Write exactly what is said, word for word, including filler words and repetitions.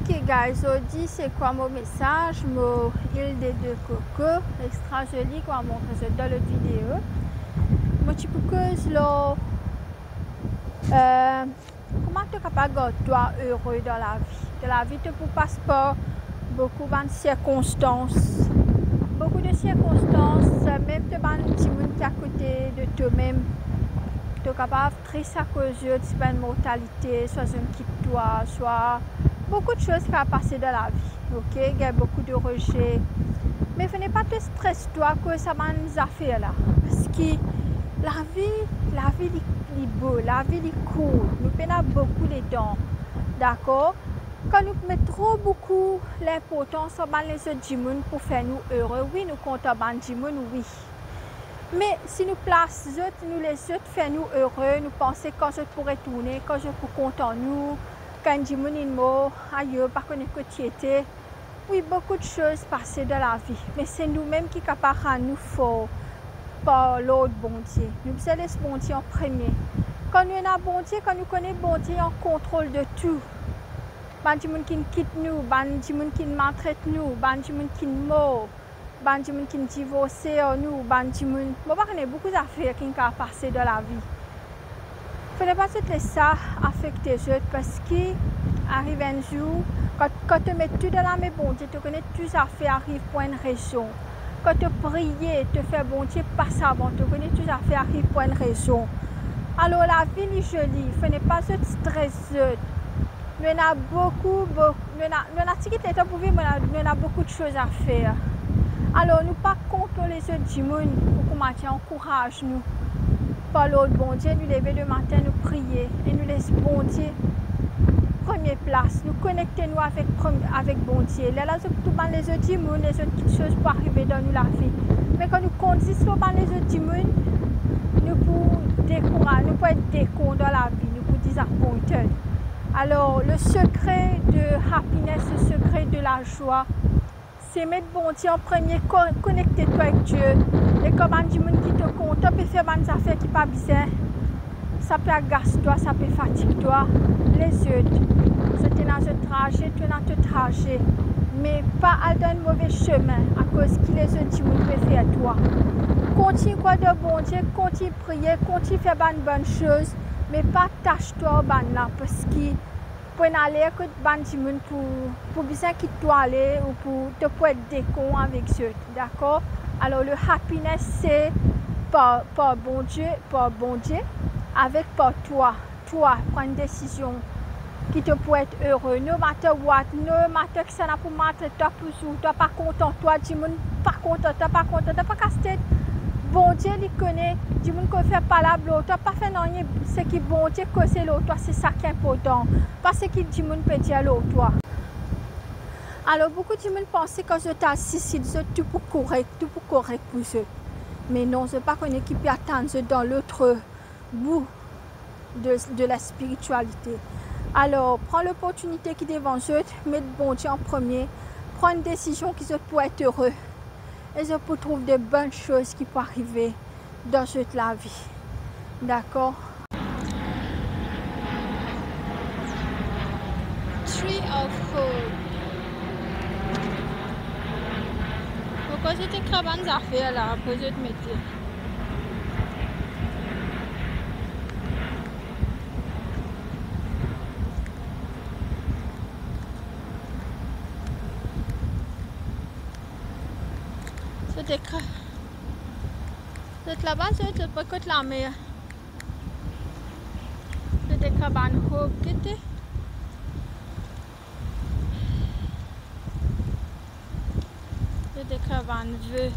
Ok guys, zordi se kwa mo mesaz, mo lwil de koko, extra zoli, kwa mo montre zot dan lot video. Mo ti pou koz lor, euh, kouma to kapav gard twa ere dan lavi. Dan lavi, to pou pas par boukou bann sirkonstans. Boukou de sirkonstans, mem to bann dimoun ki akote de twa mem, to kapav tris akoz zot, swa enn mortalite, swa zot kit twa, swa boukou de soz ki kapav pase dan lavi, ok? Gagn boukou de reze. Me fode pa to stres twa akoz sa bann zafer la, parski lavi, lavi li, li bo, lavi li kourt, nou pena boukou letan, dakor? Kan nou met tro boukou linportans lor bann lezot dimoun pou fer nou ere, wi, nou kontan bann dimoun, wi. Me si nou plas zot, nou les zot fer nou ere, nou panse kan zot pou retourne, kan zot pou kontan nou, kan dimoun inn mor, ayo, pa kone kot li ete. Wi, boukou de soz pase dan lavi, me se nou mem ki kapav rann nou for par lord Bondie. Nou bizin les Bondie an premie. Kan nou ena Bondie, kan nou kone Bondie an kontrol de tou, bann dimoun ki'nn kit nou, bann dimoun ki'nn maltret nou, bann dimoun ki'nn mor, bann dimoun ki'nn divorse ar nou, bann dimoun, mo pa kone, boukou zafer ki'nn kapav pase dan lavi. Fode pa zot les sa afekte zot, parski ariv enn zour, kan, kan to met tou dan lame Bondie, to kone tou zafer ariv pou enn rezon. Kan to priye, to fer Bondie pas avan, to kone tou zafer ariv pou enn rezon. Alor, lavi li zoli, fode pa zot stres zot. Nou ena boukou, boukou, nou ena, nou ena tigit letan pou viv, nou ena, nou ena boukou de soz a fer. Alor, nou pa kont lor lezot dimoun pou kouma dir ankouraz nou. Par lord Bondie, nou leve lematin, nou priye e nou les Bondie premie plas. Nou konekte nou avek prem-, avek Bondie. Lerla zot, tou bann lezot dimoun, lezot kiksoz pou arive dan nou lavi. Me kan nou kont zis lor bann lezot dimoun, nou pou dekouraze, nou pou et dekon dan lavi, nou pou disappointed. Alor, le sekre de happiness, le sekre de lazwa, se met Bondie an premie, ko-, konekte twa ek Die. E kan bann dimoun kit twa, kan to pe fer bann zafer ki pa bizin, sa pe agas twa, sa pe fatig twa, les zot. Zot ena zot traze, to ena to traze. Me pa al dan enn move sime akoz ki lezot dimoun pe fer twa. Kontign krwar dan Bondie, kontign priye, kontign fer bann bonn soz, me pa atas twa ar bannla, parski pou ena ler kot bann dimoun pou, pou bizin kit twa ale ou pou to pou et dekon avek zot, dakor? Alor, le happiness, se par, par Bondie, par Bondie, avek par twa. Twa, pran enn desizion ki to pou et ere, no matter what, no matter kisannla pou maltret twa, pou zour twa, pa kontan twa, dimoun pa kontan twa, pa kontan twa, pa kas tet. Bondie, li kone, dimoun konn fer palab lor twa, pa fer nanye, seki Bondie koze lor twa, se sa ki inportan, pa seki dimoun pe dir lor twa. Alor, boukou dimoun panse kan zot al sisid, zot tou pou korek, tou pou korek pou zot. Me non, zot pa kone ki pe atann zot dan lot bou de, de laspiritialite. Alor, pran loportinite ki devan zot, met Bondie an premie, pran enn desizion ki zot pou et ere e zot pou trouv de bonn soz ki pou arive dan zot lavi. Dakor? Tree of Hope. Pourkwa zot ekrir bann zafer la, apre zot mete? Zot ekrir, zot laba, zot, zot bor kot lamer. Zot ekrir bann hope, gete. Zot ekrir bann ve.